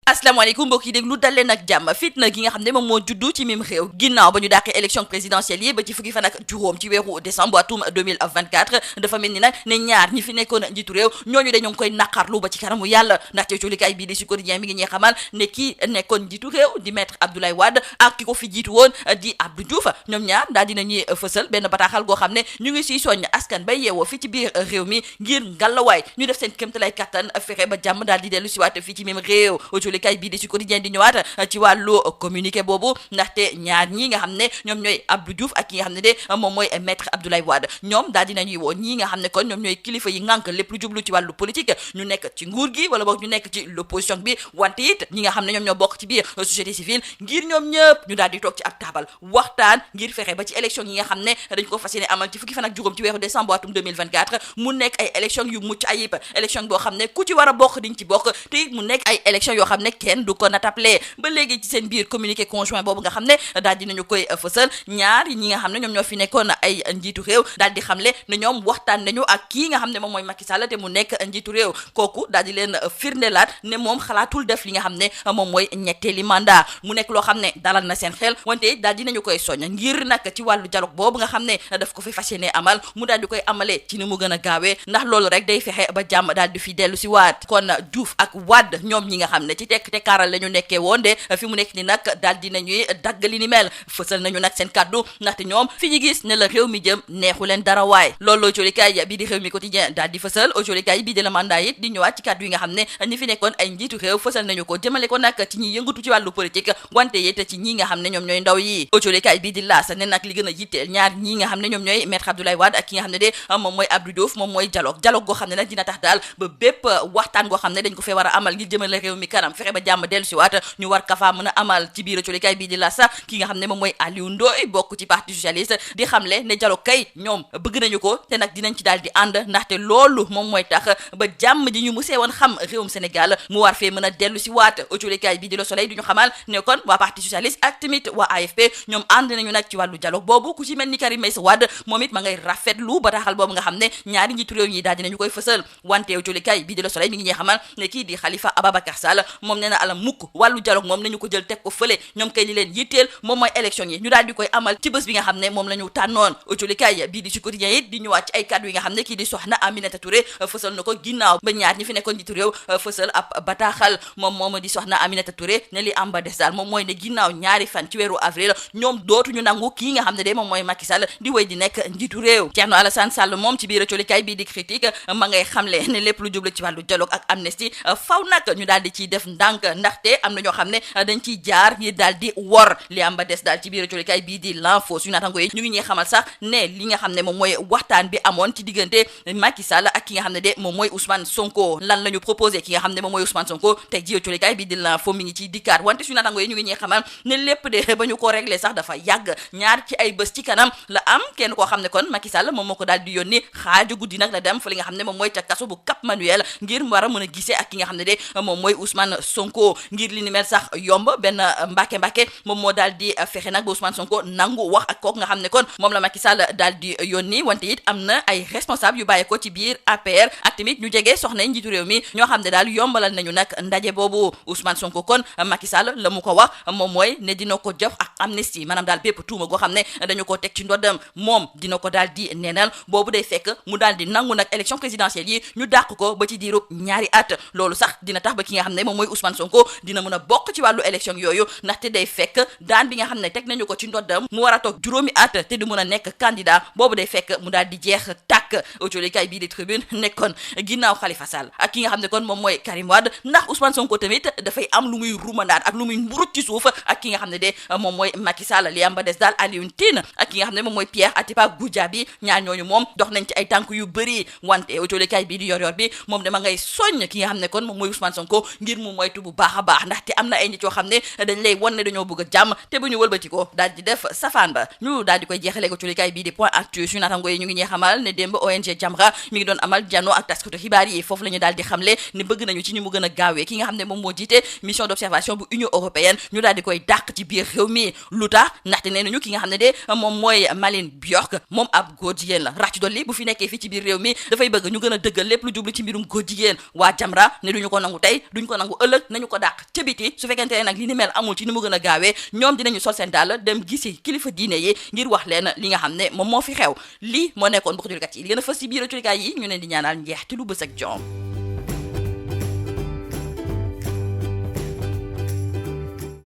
asalaamaaleykum mbokk yi déglu dal leen ak jàmm fitna gi nga xam ne moom moo juddu ci mim réew ginnaaw ba ñu dàqee élection présidentielle yi ba ci fukki fan ak juróom ci weeru décembre atum 2024 dafa mel ni nag ne ñaar ñi fi nekkoon njiitu réew ñooñu dañoo ngi koy naqarlu ba ci kanamu yàlla ndaxte colikaay bii di Sud Quotidien mi ngi ñuy xamal ne kii nekkoon njiitu réew di maître Abdoulaye Wade ak ki ko fi jiitu woon di Abdou Diouf ñoom ñaar daal dinañuy fësal benn bataaxal goo xam ne ñu ngi siy soññ askan bay yeewoo fii ci biir réew mi ngir ngalawaay ñu def seen kéemtalaay kattan fexe ba jàmm daal di dellu si waat fii ci mim réew colikaay bii di Sud Quotidien di ñëwaat ci wàllu communiqué boobu ndaxte ñaar ñi nga xam ne ñoom ñooy Abdou Diouf ak ki nga xam ne de moom mooy maître Abdoulaye Wade ñoom daal dinañuy woo ñi nga xam ne kon ñoom ñooy kilifa yi ngànk lépp lu jublu ci wàllu politique ñu nekk ci nguur gi wala boog ñu nekk ci l'opposition bi wante it ñi nga xam ne ñoom ñoo bokk ci biir société civile ngir ñoom ñëpp ñu daal di toog ci ab taabal waxtaan ngir fexe ba ci élection yi nga xam ne dañ ko fas yéene amal ci fukki fan ak juróom ci weeru décembre atum 2024 mu nekk ay élection yu mucc ayib élection boo xam ne ku ci war a bokk diñ ci bokk te it mu nekk ay élection yoo xam ne kenn du ko natable ba léegi ci seen biir communiqué conjoint boobu nga xam ne daal dinañu koy fësal ñaar ñi nga xam ne ñoom ñoo fi nekkoon ay njiitu réew daal di xamle ne ñoom waxtaan nañu ak kii nga xam ne moom mooy Macky Sall te mu nekk njiitu réew kooku daal di leen firndelaat ne moom xalaatul def li nga xam ne moom mooy ñetteeli mandat mu nekk loo xam ne dalal na seen xel wante daal dinañu koy soññ ngir nag ci wàllu dialogue boobu nga xam ne daf ko fi fas yéene amal mu daal di koy amalee ci ni mu gën a gaawee ndax loolu rek day fexe ba jàmm daal di fi dellu si waat kon Diouf ak Wade ñoom ñi nga xam ne ci tekk tekkaaral la ñu nekkee woon de fi mu nekk ni nag daal di nañuy dagg li ni mel fësal nañu nag seen kaddu ndaxte ñoom fi ñu gis ne la réew mi jëm neexu leen dara waay loolu colikaay bii di réew mi quotidien daal di fësal colikaay bii di la mandat it di ñëwaat ci kaddu yi nga xam ne ñi fi nekkoon ay njiitu réew fësal nañu ko jëmale ko nag ci ñi yëngatu ci wàllu politique wante it ci ñi nga xam ne ñoom ñooy ndaw yi colikaay bii di laas ne nag li gën a yitteel ñaar ñi nga xam ne ñoom ñooy maître Abdoulaye Wade ak ki nga xam ne de moom mooy Abdou Diouf moom mooy dialogue goo xam ne nag dina tax daal ba bépp waxtaan goo xam ne dañ ko fee war a amal ngir jëmale réew mi kanam fexe ba jàmm dellu si waat ñu war ka faa mën a amal ci biir colikaay bii di la sax ki nga xam ne moom mooy Aliou Ndoye bokk ci parti socialiste di xamle ne dialogue kay ñoom bëgg nañu ko te nag dinañ ci daal di ànd ndaxte loolu moom mooy tax ba jàmm ji ñu musee woon xam réewum Sénégal mu war fee mën a dellu si waat colikaay bii di Le Soleil di ñu xamal ne kon waa parti socialiste ak tamit waa AFP ñoom ànd nañu nag ci wàllu dialogue boobu ku ci mel ni Karim Meïssa Wade moom it ma ngay rafetlu bataaxal boobu nga xam ne ñaari njiitu réew ñi daal dinañu koy fësal wante colikaay bii di Le Soleil mi ngi ñuy xamal ne kii di Khalifa Ababacar Sall moom nee na ala mukk wàllu dialogue moom nañu ko jël teg ko fële ñoom kay li leen yitteel moom mooy élection yi ñu daal di koy amal ci bés bi nga xam ne moom la ñu tànnoon colikaay bii di Sud Quotidien it di ñëwaat ci ay kàddu yi nga xam ne kii di soxna Aminata Touré fësal na ko ginnaaw ba ñaar ñi fi nekkoon njiitu réew fësal ab bataaxal moom di soxna Aminata Touré ne li am ba des daal moom mooy ne ginnaaw ñaari fan ci weeru avril ñoom dootuñu nangu kii nga xam ne de moom mooy Macky Sall di wéy di nekk njiitu réew Thierno Alassane Sall moom ci biir colikaay bii di critique ma ngay xamle ne lépp lu jublu ci wàllu dialogue ak amnistie faw nag ñu daal di ciy def ndànk ndaxte am na ñoo xam ne dañ ciy jaar yi daal di wor li am ba des daal ci biir colikaay bii di l'info suñu naatango yi ñu ngi ñuy xamal sax ne li nga xam ne moom mooy waxtaan bi amoon ci diggante Macky Sall ak ki nga xam ne de moom mooy Ousmane Sonko lan la ñu proposé ki nga xam ne moom mooy Ousmane Sonko tey ji colikaay bii di l'info mi ngi ciy dikkaat wante suñu naatango yi ñu ngi ñuy xamal ne lépp de ba ñu ko réglé sax dafa yàgg ñaar ci ay bés ci kanam la am kenn koo xam ne kon Macky Sall moom moo ko daal di yónni xaaju guddi nag la dem fa li nga xam ne moom mooy ca kaso bu Cap Manuel ngir war a mën a gisee ak ki nga xam ne de moom mooy Ousmane Sonko ngir li ni mel sax yomb benn mbàkke moom moo daal di fexe nag ba Ousmane Sonko nangu wax ak kooku nga xam ne kon moom la Macky Sall daal di yónni wante it am na ay responsable yu bàyyi ko ci biir APR ak tamit ñu jege soxna njiitu réew mi ñoo xam ne daal yombalal nañu nag ndaje boobu Ousmane Sonko kon Macky Sall la mu ko wax moom mooy ne dina ko jox ak amnistie maanaam daal bépp tuuma goo xam ne dañu ko teg ci ndoddam moom dina ko daal di neenal boobu day fekk mu daal di nangu nag élection présidentielle yi ñu dàq ko ba ci diirub ñaari at loolu sax dina tax ba ki nga xam ne moom mooy Ousmane Sonko dina mën a bokk ci wàllu élection yooyu ndaxte day fekk daan bi nga xam ne teg nañu ko ci ndoddam mu war a toog juróomi at te du mën a nekk candidat boobu day fekk mu daal di jeex tàkk colikaay bii di Tribune nekkoon ginnaaw Khalifa Sall ak ki nga xam ne kon moom mooy Karim Wade ndax Ousmane Sonko tamit dafay am lu muy rumandaat ak lu muy mburut ci suuf ak ki nga xam ne de moom mooy Macky Sall li am ba des daal Alioune Tine ak ki nga xam ne moom mooy Pierre Atepa Goudiaby ñaar ñooñu moom dox nañ ci ay tànk yu bëri wante colikaay bii di yor bi moom dama ngay soññ ki nga xam ne kon moom mooy Ousmane Sonko ngir mu moytu bu baax a baax ndaxte am na ay nit yoo xam ne dañ lay won ne dañoo bëgg a jàmm te bu ñu wëlbati ko daal di def safaan ba ñu daal di koy jeexalee ko colikaay bii di Point Actu suñu naatango yi ñu ngi ñuy xamal ne démb ONG Jamra mi ngi doon amal jano ak taskatu xibaar yi foofu la ñu daal di xamle ne bëgg nañu ci ñu mu gën a gaawee ki nga xam ne moom moo jiite mission d'observation bu Union européenne ñu daal di koy dàq ci biir réew mi lu tax ndaxte nee nañu ki nga xam ne de moom mooy Malin Bjork moom ab góor jigéen la rax ci dolli bu fi nekkee fii ci biir réew mi dafay bëgg ñu gën a dëggal lépp lu jublu ci mbirum góor jigéen waa Jamra ne duñu ko nangu tey duñu ko nangu ëllëg nañu ko dàq ca biti su fekkente ne nag li ni mel amul ci ni mu gën a gaawee ñoom dinañu sol seen dàll dem gisi kilifa diine yi ngir wax leen li nga xam ne moom moo fi xew lii moo nekkoon bokk jullikat yi li gën a fës ci biir jullikat yi ñu leen di ñaanal njeex te lu bës ak jom